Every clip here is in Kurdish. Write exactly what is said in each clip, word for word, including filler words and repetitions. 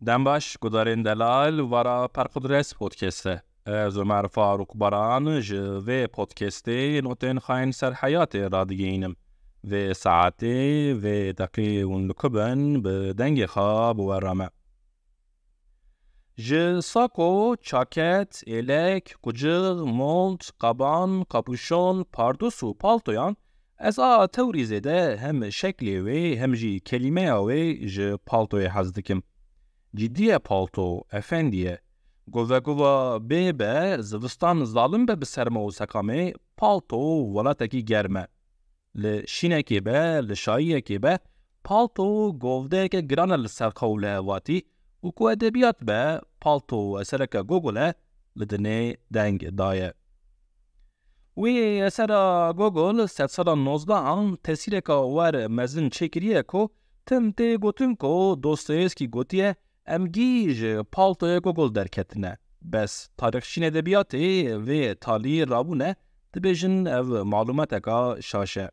Dem baş, gudarên delal, vara Perqudres Podcast e. Ez Ömer Faruk Baran ji vê podcastê notên xayên ser heyatê radigihînim. Vê saetê, vê deqê hûn li ku bin, bi dengê xwe bi we re me. Ji sako, çaket, êlek, qucix, mont, qaban, kapûşon, pardus û paltoyan, ez a tewrî zêde hem şeklê wê hem jî kelîmeya wê ji paltoyê hez dikim. Cidî ye palto, efendî ye. Govegova bê be, zivistan zalim be bi serma û seqamê, palto welatekî germ e. Li şînekê be, li şayiyekê be, palto govdeyeke giran e li ser xwe û li hevatî û ku edebiyat be, palto esereke Gogol e, li dinê deng daye. Wî esera Gogol sedsala nozdehan tesîreka wer mezin çêkiriye ku tim tê gotin ku Dostoyevskî gotiye, em gî ji paltoya Gogol derketine. Bes tarîxçiyên edebiyatê vê talî rabûne, dibêjin ev malûmeteka şaş e.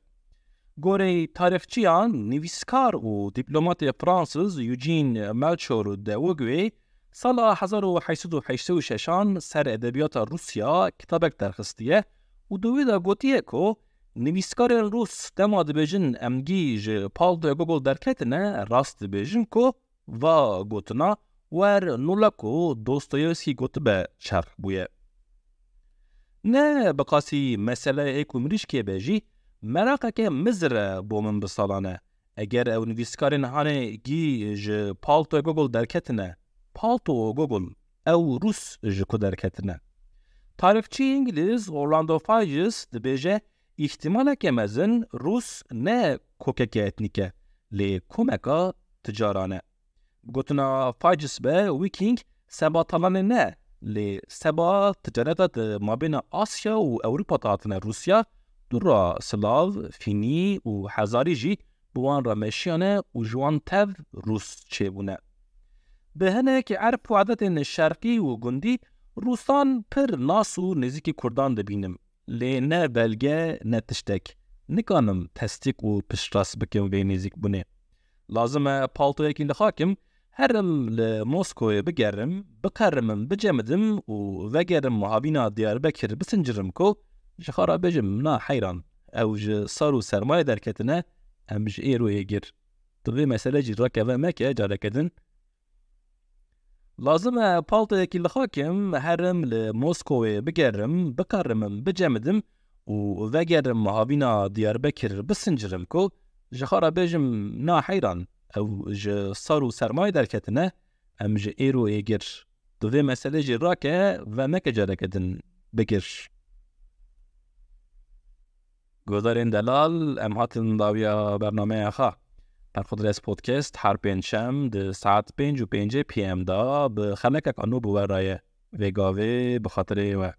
Goreyê tarîxçiyan, nivîskar û dîplomatê Fransiz Eugene Melchior de Vogüé sala hezar û heşt sed û heştê û şeşan ser edebiyata Rûsya kitabek derxistiye û di wê de gotiye ku nivîskarên Rûs dema dibêjin em gî ji paltoya Gogol derketine, rast dibêjin ku va gotina wer nûleko Dostoyevskî gotibe çerx bûye. Ne bi qasî mesele ê ku mirîşkê be jî meraqeke mizir e bo min bi salan e. Eger ew nivîskarên hanê gî ji paltoya Gogol derketine, palto Gogol ew Rûs ji ku derketine? Tarîxçî Îngiliz Orlando Figes dibêje, îhtimaleke mezin Rûs ne kokeke etnîk e, lê komeka ticaran e. Bi gotina Figes be, Viking seba talanê ne, lê seba ticareta di mabêna Asya û Ewropa de hatine Rûsya, dûra Slav, Fînî û Hezarî jî bi wan re meşiyane û ji wan tev Rûs çêbûne. Bi hinek erf û edetên şerqî û gundî Rûsan pir nas û nêzîkî Kurdan dibînim. Lê ne belge, ne tiştek. Nikanim tesdîq û piştrast bikim vê nêzîkbûnê. Lazim e paltoyekî li xakim, herim li Moskowê bigerim, biqerimim, bicemidim û vegerim havîna Diyarbekir bisincirim ku ji xwe re bêjim, na heyran, ew ji sar û sermayê derketine, em ji êro êgir. Tu vê mesele jî rake ve meke careke din. Lazim e paltoyekî li xakim, herim li Moskowê bigerim, biqerimim, bicemidim û vegerim havîna Diyarbekir bisincirim ku ji xwe re bêjim, na heyran, ew ji sar û sermayê derketine, em ji êro êgir. Tu vê meselê jî rake ve meke careke din bigir. Guhdarên delal, em hatin dawiya bernameya xwe. Perxudres Podcast her pêncşem di saet pênc û pêncê P M de bi xelekeka nû bi we re ye. Vê gavê bi xatirê we.